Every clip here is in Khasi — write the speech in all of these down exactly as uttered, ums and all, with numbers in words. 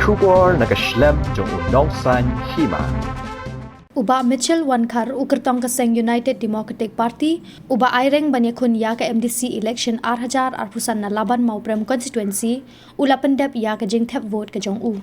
Khubor na ka shlem jong u Nongsaiñ Hima. U Bah Mitchell Wankhar, u kyrtong ka seng United Democratic Party, uba aireng ban ïakhun ïa ka M D C election ar hajar arphew san na Laban Mawprem constituency, u la pyndep ïa ka jingthep vote ka jong u.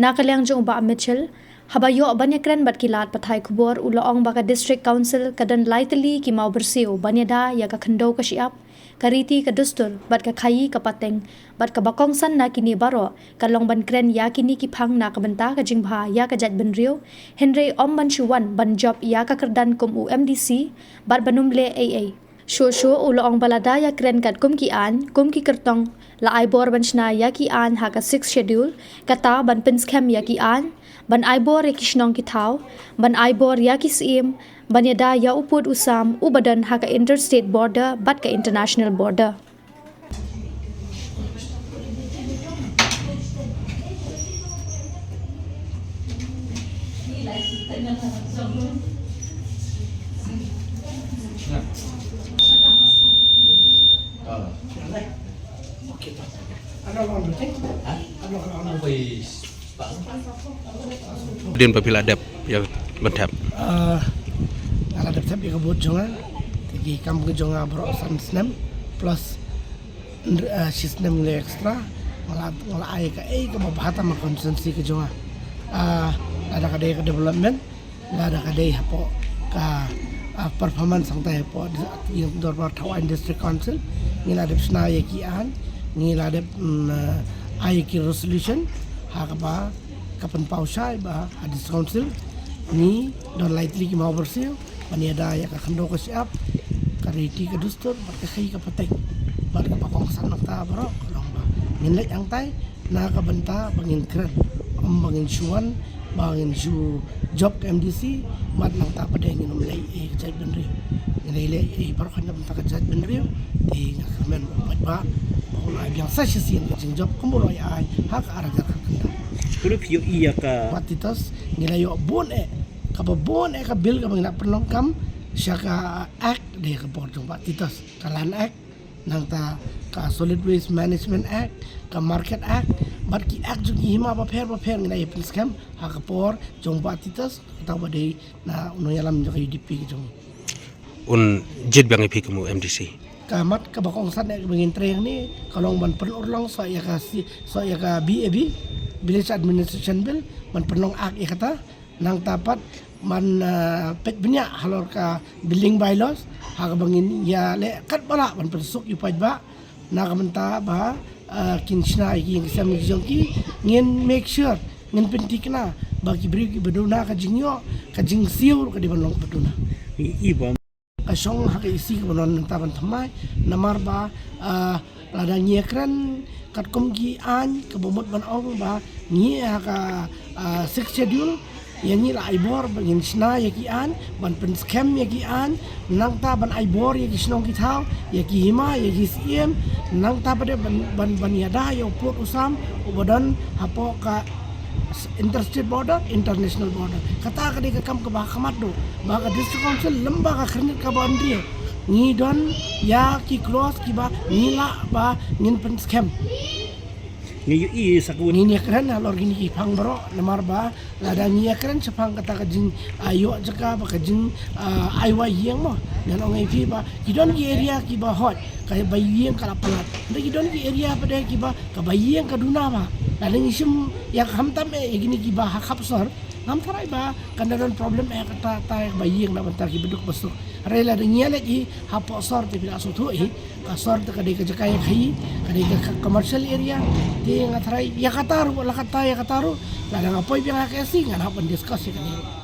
Na ka liang jong u Bah Mitchell, haba ïoh ban ïakren bad ki lad pathai khubor, u la ong ba ka District Council ka don lai tylli ki maw byrsiew ban ïada ïa ka khyndew ka shyiap, ka riti ka dustur, bad ka khaïi ka pateng, bad kaba kongsan na kine baroh ka long ban kren ïa kine ki phang na ka bynta ka jingbha ïa ka jaitbynriew, hynrei ym ban shu wan ban jop ïa ka kyrdan kum u M D C, bad ban ym leh ei ei. Shuh shuh u la ong ba lada ïakren katkum ki aiñ, kum ki kyrtong, la ai bor ban shna ïa ki aiñ ha ka Sixth Schedule, kata ban pynskhem ïa ki aiñ, ban ai bor ïa ki shnong ki thaw, ban ai bor ïa ki syiem, ban ïada ïa u pud u sam, uba don ha ka interstate border, bad ka international border. Din ba phi la dep ïa ban thep. Ah, nga la dep thep ïa ka vote jong nga. Te ki kam ka jong nga baroh san snem plus, ah, shi snem le extra. Nga la, nga la ai ka, eh, kaba bha tam ha constituency ka jong nga. Ah, lada ka dei ka development, lada ka dei hapoh ka, ah, performance hangtai hapoh dis-, ïing dorbar thaw aiñ District Council. Ngi la dep shna ïa ki aiñ, ngi la dep, mm, ah, ai ki resolution ha kaba ka pynpaw shai ba ha District Council ngi don lai tylli ki maw byrsiew ban ïada ïa ka khyndew ka shyiap, ka riti ka dustur, bad ka khaïi ka pateng, bad kaba kongsan nangta baroh ka long ba ngin leit hangtai na ka bynta ba ngin kren, ym ba ngin shu wan, ba ngin shu jop ka M D C, bad nangta pat de ngin ym leh ei ei ka jaitbynriew. Ngin leh ei ei baroh na ka bynta ka jaitbynriew. Te nga kyrmen ba u paidbah ba un ai biang sa shisien ka jingjop kumba u la ai ha ka ar hajar khyndai. Kumno phi ïohi ïa ka Bah Titos, ngi la ïoh bun eh, kaba bun eh ka bill kaba ngi la pynlong kam sha ka Act, dei ka por jong Bah Titos, ka Land Act, nangta ka Solid Waste Management Act, ka Market Act, bad ki Act jong ki hima bapher bapher ngi la ïa pynskhem ha ka por jong Bah Titos, kata ba dei na u nongïalam jong ka U D P ka jong ngi. Un jied biang ïa phi kum u M D C. Ka mat kaba kongsan eh kaba ngin trei hangne ka long ban pynurlong sa ïa ka si-, sa ïa ka B A B, Village Administration Bill, ban pynlong Act ïa kata. Nangta pat ban, ah, peit bniah halor ka building bylaws, ha kaba ngin ïaleh katba lah ban pynsuk ïa u paidbah na ka bynta ba, ah, kin shna ïa ki ïing ki sem ki jong ki. Ngin make sure, ngin pynthikna ba ki briew kiba duna ka jingïoh, ka jingsiew ruh ka dei ban long kaba duna. I, i ba Ka shong ha ka E C kaba don nangta ban thymmai, namar ba, ah, lada ngi ïakren katkum ki aiñ, kaba mut ban ong ba ngi ha ka, ah, Sixth Schedule, ïa ngi la ai bor ba ngin shna ïa ki aiñ, ban pynskhem ïa ki aiñ, nangta ban ai bor ïa ki shnong ki thaw, ïa ki hima, ïa ki syiem, nangta pat de ban, ban, ban ïada ïa u pud u sam uba don hapoh ka interstate border, international border. Kata ka dei ka kam kaba ha khmat duh ba ka District Council lem bad ka khyrnit kaba hynriew ngi don ïa ki clause kiba ngi lah ba ngin pynskhem. Ngi ïohi sa ka, ngin ïakren halor kine ki phang baroh, namar ba lada ngi ïakren shaphang kata ka jing, ah, ïoh jaka bad ka jing, ah, ai wai ïing mo. Ngan ong ïa phi ba ki don ki area kiba hot, kaba ïing ka la palat. Hynrei ki don ki area pat de kiba, kaba ïing ka duna bha. Lada ngi shim ïa ka khamtam eh ïa kine kiba ha khap sor, ngam tharai ba kan da don problem eh kata, ta ïa kaba ïing na bynta kiba duk ba suk. Hynrei lada ngi ïaleit hi hapoh sor te phi la sngewthuh hi, ka sor te ka dei ka jaka ïakhih, ka dei ka, ka commercial area. Te nga tharai ïa kata ruh, la kata ïa kata ruh, lada nga poi biang ha ka E C ngan hap ban discuss ïa kane ruh.